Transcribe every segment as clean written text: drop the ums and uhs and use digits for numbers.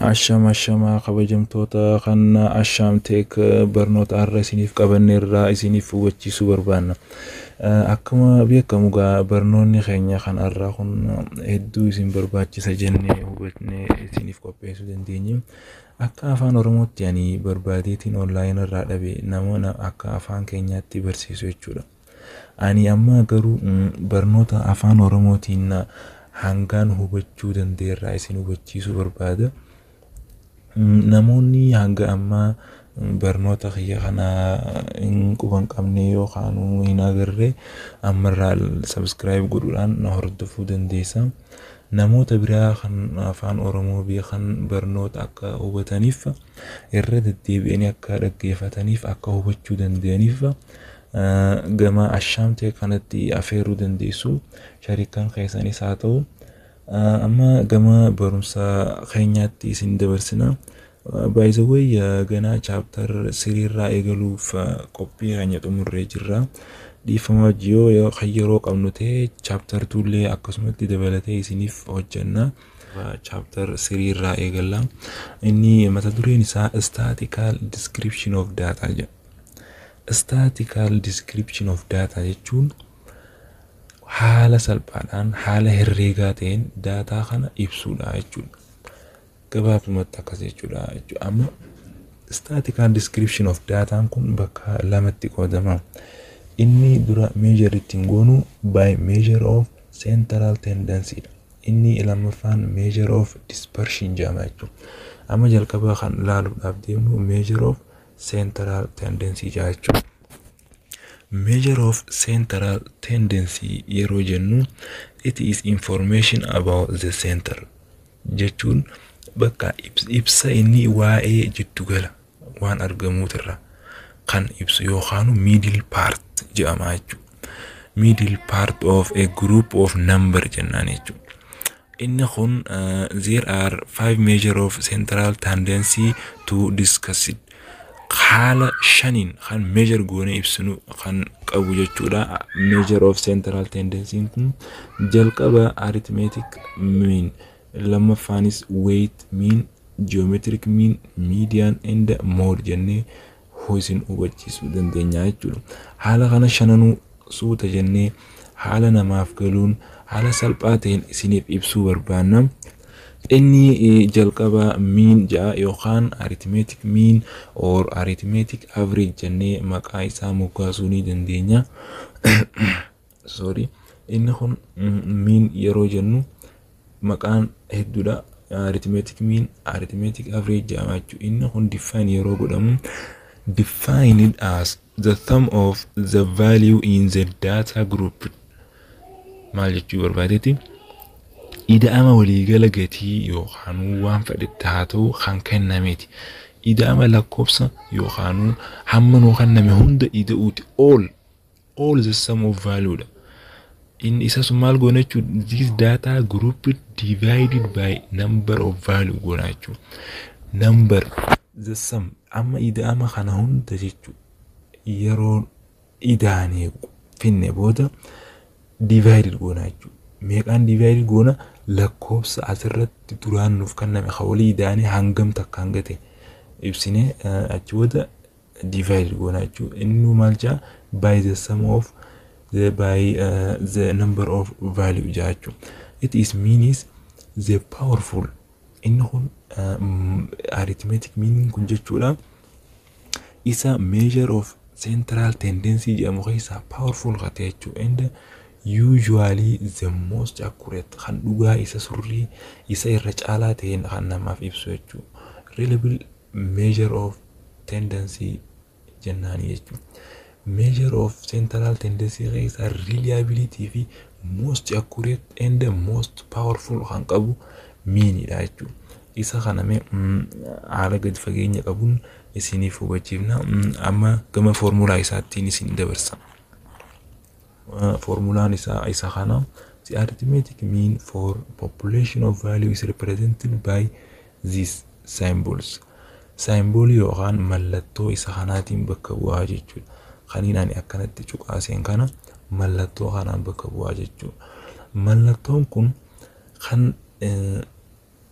Ashama, ashamaa, kabajamtoota kan Ashaam Tech, barnoota har'a isiniif qabanne irraa isiniif hubachiisuu barbaanna. Akkuma beekamu egaa barnoonni keenya kan har'aa kun hedduu isin barbaachisa jennee hubannee isiniif qopheessuu dandeenye. Akka afaan Oromootti ani barbaadeetiin online irraa dhabe nama akka afaan keenyaatti barsiisu jechuudha. Ani amma garuu barnoota afaan Oromootiin hangaan hubachuu danda'erraa isin hubachiisuu barbaada. Namoonni hanga ammaa barnoota kiyya kana hin quban qabne yookaan hin agarre ammarraa subscribe godhuudhaan na hordofuu dandeessa. Namoota biraa kan afaan Oromoo beekan barnoota akka hubataniif, irra deddeebi'anii akka dhaggeeffataniif, akka hubachuu danda'aniif gama Ashaam Tech kanatti afeeruu dandeessu. Sharikaan keessanis haa ta'u. Amma gama barumsa keenyaatti isin dabarsina. By the way, ganaa chapter 3rraa eegaluuf qophii keenya xumurree jirra. Dhiifama wajji yoo kan yeroo qabnu ta'e chapter 2llee akkasumatti dabalatee isiniif hojjenna. Chapter 3rraa eegalla. Inni mata dureen isaa statistical description of data jedha. Statistical description of data jechuun haala salphaadhaan, haala herreegaa ta'een daataa kana ibsuudha jechuudha. Gabaabumatti akkas jechuudha. Amma statistical description of dataan kun bakka lamatti qoodama. Inni dura measure ittiin goonu by measure of central tendency dha. Inni lammaffaan measure of dispersion jedhama jechuudha. Amma jalqaba kan ilaaluudhaaf deemnu measure of central tendency jedha jechuudha. Measure of central tendency yeroo jennu, it is information about the center jechuun bakka ibsa inni waa'ee jiddugala waan argamuutirra kan ibsu yookaan middle part jedhama jechuudha. Middle part of a group of number jennaan jechuudha. Inni kun there are five measure of central tendency to discuss it. Haala shaniin kan measure goonee ibsinu kan qabu jechuudha. Measure of central tendency kun jalqaba arithmetic mean, lammaffaanis weight mean, geometric mean, median and mode jennee isin hubachiisuu dandeenya jechuudha. Haala kana shananuu suuta jennee haala namaaf galuun, haala salphaa ta'een isiniif ibsuu barbaanna. Inni jalqaba mean jedha yookaan arithmetic mean or arithmetic average jennee maqaa isaa moggaasuu ni dandeenya. Sorry. Inni kun mean yeroo jennu maqaan hedduudha. Arithmetic mean, arithmetic average jedhama jechuudha. Inni kun define yeroo godhamu, defined as the sum of the value in the data group. Maal jechuu barbaadeeti? Ida'ama waliigala gatii yookaan waan fedhetti haa ta'u kan kennameeti. Ida'ama lakkoofsa yookaan hamma nuu kenname hunda ida'uuti. All the sum of value dha. Inni isa sun maal goona jechuudha? This data group divided by number of value goona jechuudha. Number the sum amma ida'ama kana hunda jechuudha. Yeroo idaanee finne booda divided goona jechuudha. Meeqaan divided goona? Lakkoofsa asirratti duraan nuuf kenname kan walii idaanee hangam takka hanga ta'e ibsinee achi booda divided goona jechuudha. Inni maal jedha? By the sum of the by the number of value jedha jechuudha. It is means the powerful. Inni kun arithmetic meaning kun jechuudha. Isa measure of central tendency jedhamu keessaa powerful kan ta'e jechuudha. And usually the most accurate, kan dhugaa isa sirrii isa irra caalaa ta'een kan namaaf ibsu jechuudha. Reliable measure of tendency jennaani jechuudha. Measure of central tendency keessaa reliability fi most accurate and most powerful kan qabu meanidha jechuudha. Isa kana mee haala gadi fageenya qabuun isiniif hubachiifna. Amma gama foormulaa isaattiin isin dabarsa. Foormulaan isaa isa kana. The arithmetic mean for population of value is represented by these symbols. Symbolii yookaan mallattoo isa kanaatiin bakka bu'aa jechuudha. Kaniin ani akkanatti cuqaaseen kana mallattoo kanaan bakka bu'aa jechuudha. Mallattoon kun kan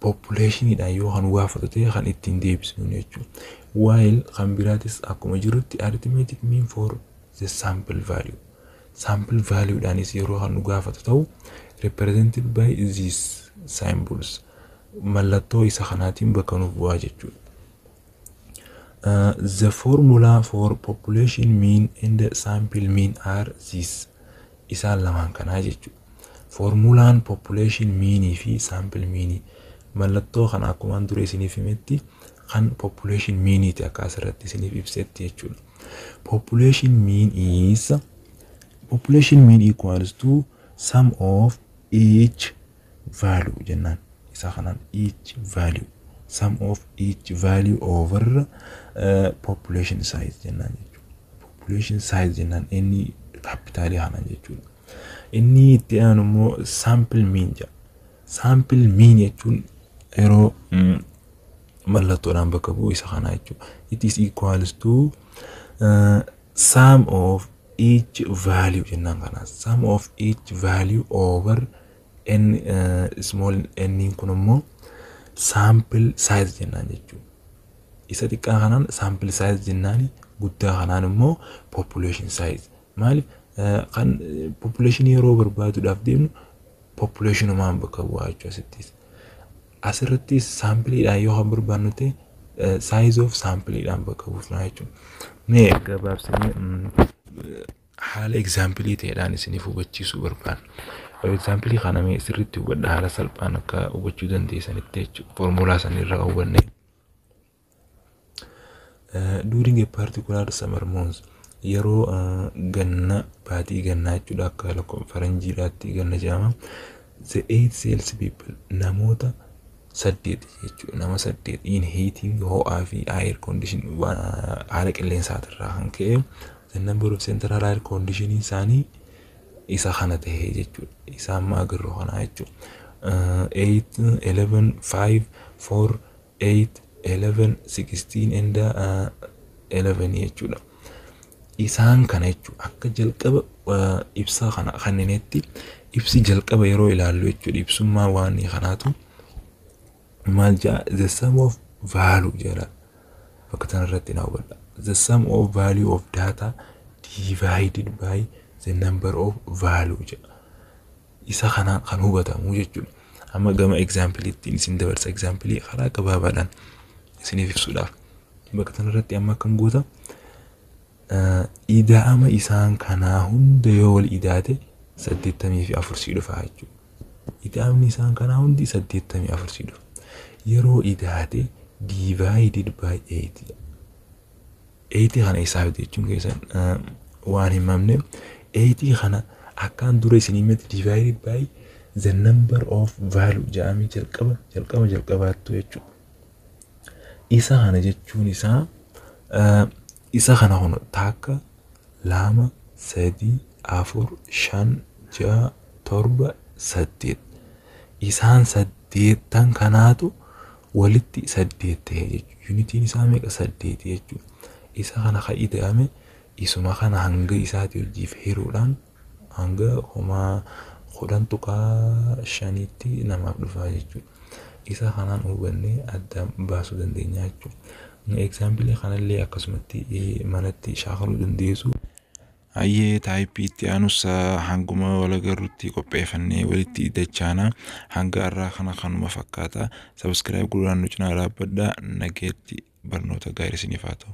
Populationiidhaan yoo kan gaafatu ta'e kan ittiin deebisnu jechuudha. While kan biraatis akkuma jirutti arithmetic mean for the sample value. Sample value'dhaanis yeroo kan nu gaafatu ta'u represented by these symbols, mallattoo isa kanaatiin bakka nuuf bu'aa jechuudha. The formula for population mean and sample mean are this, isaan lamaan kanaa jechuudha. Formulaan population meanii fi sample meanii mallattoo kana akkuma dura isiniif himetti kan population meaniiti akka asirratti isiniif ibsetti jechuudha. Population mean is population mean equals to sum of each value jennaan, isa kanaan each value, sum of each value over population size jennaan jechuudha. Population size jennaan inni capitalii kanaan jechuudha. Inni itti aanu immoo sample mean jedha. Sample mean jechuun yeroo mallattoodhaan bakka bu'u isa kanaa jechuudha. It is equals to sum of each value jennaan kana. Sum of each value over n, small n kun immoo sample size jennaan jechuudha. Isa xiqqaa kanaan sample size jennaan, guddaa kanaan immoo population size. Maaliif? Kan population yeroo barbaaduudhaaf deemnu populationumaan bakka bu'aa jechuudha asittis. Asirratti sampleiidhaan yoo kan barbaannu ta'e size of sampleiidhaan bakka buufna jechuudha. Mee gabaabsinee haala exampleii ta'eedhaan isiniif hubachiisuu barbaanna. Exampleii kana mee sirriitti hubadha, haala salphaan akka hubachuu dandeessanitti jechuudha. Foormulaa sanirraa hubanne. During a particular summer month, yeroo ganna, baatii gannaa jechuudha, akka lakkoofsa faranjiidhaatti ganna jedhama. The eight sales people, namoota saddeet jechuudha, nama saddeet in heating, ho'aa fi air condition, haala qilleensaatirraa kan ka'e the number of central air conditioning isaanii isa kana ta'e jechuudha. Isa amma agarru kana jechuudha. 8, 11, 5, 4, 8, 11, 16 and 11 jechuudha. Isaan kana jechuudha akka jalqaba ibsaa kana kanneenitti ibsi jalqaba yeroo ilaallu jechuudha, ibsummaa waan kanaatu maal jedha? The sum of value jedha. Bakka kanarratti na hubadha. The sum of value of data divided by the number of value jedha. Isa kanaan kan hubatamu jechuudha. Amma gama exampleiitti isin dabarsa, exampleii karaa gabaabaadhaan isiniif ibsuudhaaf. Bakka kanarratti amma akkam goota? Ida'ama isaan kanaa hunda yoo wal idaate 84 sii dhufa jechuudha. Ida'amni isaan kanaa hundi 84 sii dhufa. Yeroo idaate divided by 8. 8 kana isaa fide jechuun keessan waan hin mamne, 8 kana akkaan dura isin himete divided by the number of value jedhamee jalqaba jalqaba jalqabaattu jechuudha. Isa kana jechuun isaa isa kana kun takka, lama, sadii, afur, shan, ja'a, torba, saddeet. Isaan saddeettan kanaatu walitti saddeet ta'e jechuudha. Unitiin isaa meeqa? Saddeeti jechuudha. Isa kana kan ida'ame isuma kana hanga isaati hojiif hiruudhaan hanga homaa 10.5tti namaaf dhufa jechuudha. Isa kanaan hubannee adda baasuu dandeenya jechuudha. Exampleii kanallee akkasumatti manatti shaakaluu dandeessu. Hayyee, typeii itti aanus hanguma wal agarrutti qopheeffannee walitti dachaana. Hanga har'aa kana kanuma fakkaata. Subscribe godhaan nu cinaa dhaabbadhaa. Nageetti, barnoota gaarii isiniif haa ta'u.